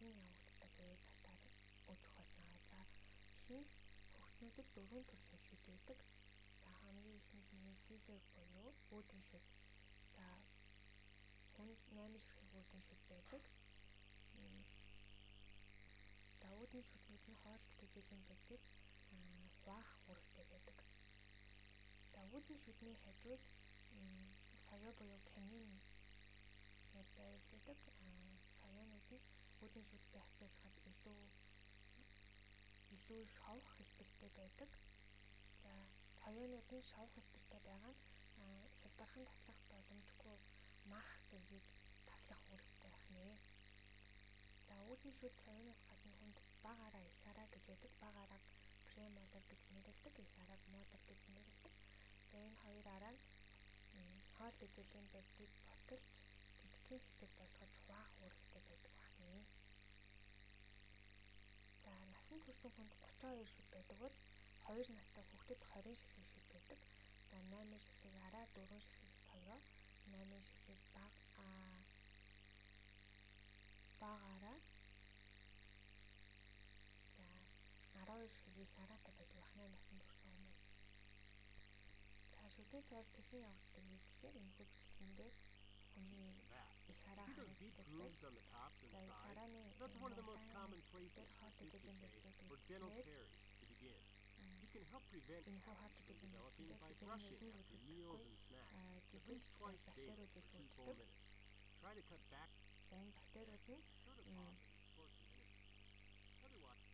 хэрхэн явагддаг вэ талаар үзэх болно. За, ихэнх хүүхдүүдэд дөрвөн төрлийн шүд байдаг. За, хамгийн ихэнх нь incisor буюу үүдэн шүд. За, хүнд 8 ширхэг үүдэн шүд байдаг. За, үүдэн шүднүүд нь хоол тэжээлийн бодис хуваах үүрэгтэй байдаг. За, үүдэн шүдний хажууд соёо буюу canine гэж байрлалдаг. Соёонууд нь үүдэн шүдтэй харьцуулахад илүү шовх хэлбэртэй байдаг. За, соёонууд нь шовх хэлбэртэй байгаа нь хялбархан таслах боломжгүй мах зэргийг таслах үүрэгтэй байх нэ. За, үүдэн шүд соёоноос гадна хүнд бага араа, их араа гэж байдаг. Бага арааг premolar гэж нэрлэдэг, их арааг molar гэж нэрлэдэг. За, энэ хоёр араа нь хоол тэжээлийн бодисыг буталж жижигхэн хэсэг болгож хуваах үүрэгтэй байдаг байна. За, насанд хүрсэн хүнд 32 шүд байдаг бол 2 настай хүүхдэд 20 ширхэг шүд байдаг. За, 8 ширхэг араа, 4 ширхэг соёо, 8 ширхэг бага араа. За, 12 ширхэг их араатай байдаг байна насанд хүрсэн хүмүүс. За, шүдний цоорол хэрхэн явагддаг вэ гэхээр энэ бичлэгэн дээр хүний их араа харагддаг. За, их арааны дээр хоол тэжээлийн бодисыг begin. You can help prevent энэхүү хоол cavities from тэжээлийн developing бодисыг by бидний brushing нүдэнд after meals and snacks, үзэгдэхгүй at жижиг least twice daily бактериудыг for 2 full үүсдэг. minutes. Try to cut back За, энэ бактериуд нь soda pop and sports and energy. Otherwise,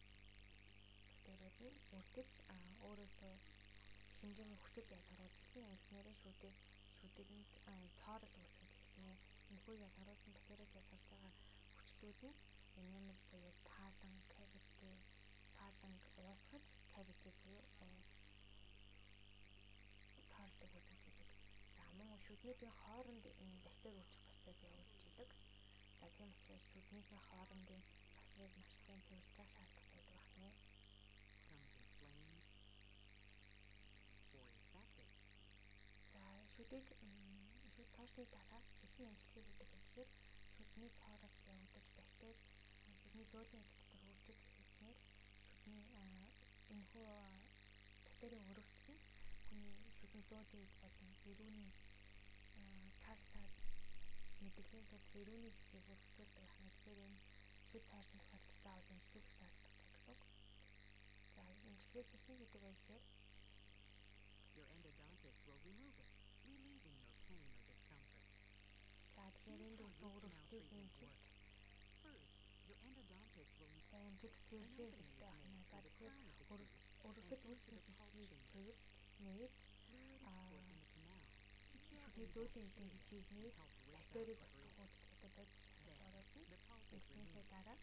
бактериуд нь үржиж өөрөөсөө хэмжээний хүчил ялгаруулж эхэлнэ. Ингэснээрээ шүдэнд цоорол үүсгэж эхэлнэ. Энэхүү ялгаруулсан бактериас ялгарч байгаа хүчлүүд нь enamel буюу таалан, cavity, тааланг уусгаж cavity буюу цоорлыг үүсгэж идэг. За, мөн шүднүүдийн хооронд энэ бактери үүсэх процесс явагдаж идэг. За, тийм учраас шүднийхээ хоорондын засварыг маш сайн цэвэрлж явах шаардлагатай байдаг байна. Becomes inflamed or infected. За, шүдийг шүд цоорсны дараа хэрхэн эмчилгээ хийдэг вэ гэхээр шүдний цоорол явагдаж бактери шүдний зөөлөн эд дотор үржиж эхэлснээр шүдний энэхүү бактерийн өрөвдөл нь хүний шүдний зөөлөн эд болон эрүүний цаашлаад мэдрэлийн тулд эрүүний хэсгийг өргөцүүлдэг байна. Тэгэхээр энэ шүд цоорсон тохиолдолд заавал эмчилүүлэх шаардлагатай гэсэн үг. За, эмчилгээ хэрхэн хийдэг вэ гэхээр Your endodontist will remove it, relieving your pain or discomfort. За, тэгэхээр энд үүсэн өрөвдлийг эмчилж First, your endodontist will за, эмчилж цэвэрлэх хэрэгтэй байна. За, тэгэхээр өрөвдөл үүсгэн хэсгийг цэвэрлж, нээж fluid is poured in the canals to kill шүдний any зөөлөн эдийн bacteria хэсгийг and нээж help rinse out бактерийг debris. устгах үйлчилгээтэй бодис шахалт оруулна. The pulp is Ингэснийхээ removed. дараа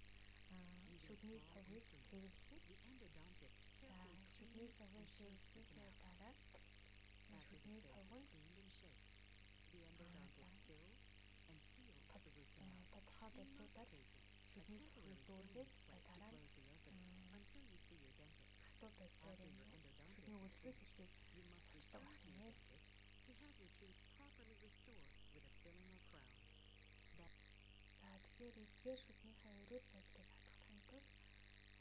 Using шүдний small цугийг instruments, цэвэрлэнэ. the endodontist За, carefully шүдний cleans цугийг and shapes the цэвэрлэснийхээ canal. дараа After the шүдний space цуг is нь cleaned and shaped, the endodontist fills and seals the root canal. тодорхой In most барьцуулаад cases, a шүдний цугийг temporary filling дүүргээд is placed to дараа нь close the opening until you see your dentist. хатуу байдлаар After юм your шүдний endodontist is үлдсэн finished, хэсгийг you must цочдог return байх to your нэ. dentist to have your tooth properly restored with a filling or crown. That За, тэгэхээр эдгээр шүднийхээ эрүүл байдлыг хадгалахын тулд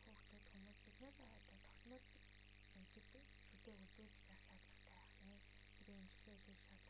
хүүхдүүд, хүмүүс, бид нар одоо тогтмол эмчид шүдээ үзүүлж явах шаардлагатай байх нэ. Тэр эмчилгээ хийх шаардлага